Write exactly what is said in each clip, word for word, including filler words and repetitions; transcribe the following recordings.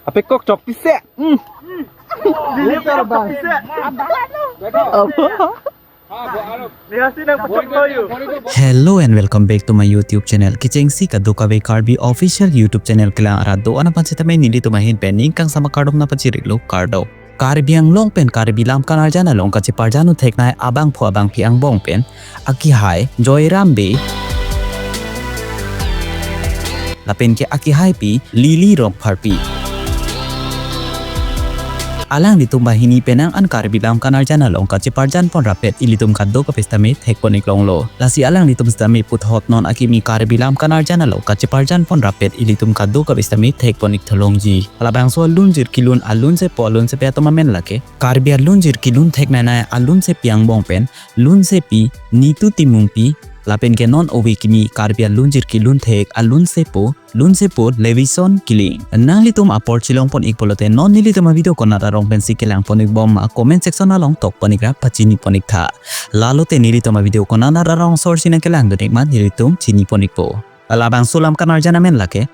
Apekok chok pise. Hmm. Hello and welcome back to my YouTube channel. Kechengsi kadokave Karbi official YouTube channel kelang arat do-an aphan sitame nelitum ahin pen ning kangsam akardom nangpachiriklo, kardom. Karbi Anglong pen Karbi Lam Kanarjan along kacheparjan un theknei abangphu abangphi angbong pen akehai Joyram Bey lapen ke akehaipi Lily Rongpharpi. Alanglitum banghini penang an Karbi Lam Kanarjan along kacheparjan pon rapet ilitum kadokave sitame thekpon iklonglo. Lasi alanglitum sitame puthot non akimi Karbi Lam Kanarjan along kacheparjan pon rapet ilitum kadokave sitame thekpon ik tholongji. Labangso alunjir kelun alunsepo alunsepi atum amen lake Karbi alunjir kelun theknei alunsepi angbong pen lunsepi Nitu Timungpi lapen ke non ove kimi Karbi alunjir kelun thek alunsepo lunsepo Levison Killing. Nanglitum apor chelong pon ik pulote non nelitum avideo konat arong pensi kelang pon ikbom ma comment section along tok pon ikra pachini pon iktha. Lalote nelitum avideo konat arong sorsi nangkelang dun ik ma nelitum chini pon ikpo. Labangso Lam Kanarjan amen lake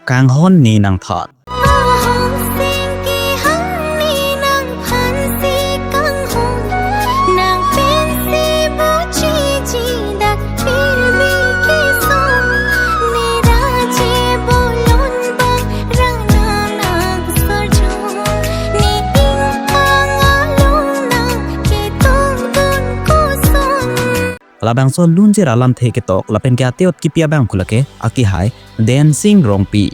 Kanghon Ne Nangthan. Labangso lunjir alamthe ketok lapen ke ate-ot kipi abangphu lake akehai Densing Rongpi.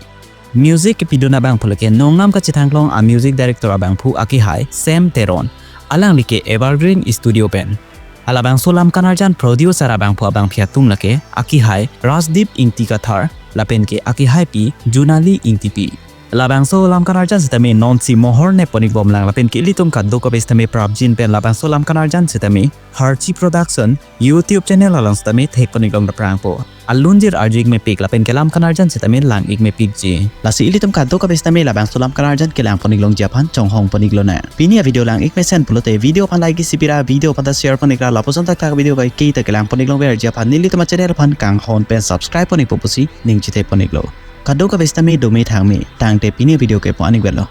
Music kepidun abangphu lake nongnam kachethangklong a music director abangphu akehai Sam Teron. Alangli ke Evergreen Studio pen. Halabangso Lam Kanarjan producer abangphu abangphi atum lake akehai Rajdeep Ingti Kathar lapen ke akehaipi Junali Ingtipi. Labangso Lam Kanarjan sitame nonsi mohor ne pon ikbomlang lapen ke ilitum kadokave sitame prapjin pen labangso Lam Kanarjan sitame Harchi Production YouTube channel along sitame thekpon iklong daprangpo. Alunjir arju ik mepik lapen ke Lam Kanarjan sitame lang ik mepikji. Lasi ilitum kadokave sitame labangso Lam Kanarjan kelang pon iklongji aphan chonghong pon iklonang. Pini avideo lang ik mesen pulote video aphan like isi pira, video aphan ta share pon ikra, lapuson thakthak video kaiketa kelang pon iklongverji aphan nelitum achannel aphan kanghon pen subscribe pon ikpo pusi ning chethe pon iklo. Kadokave sitame dome thangme, tangte pini avideo ke pu-an ikvetlo.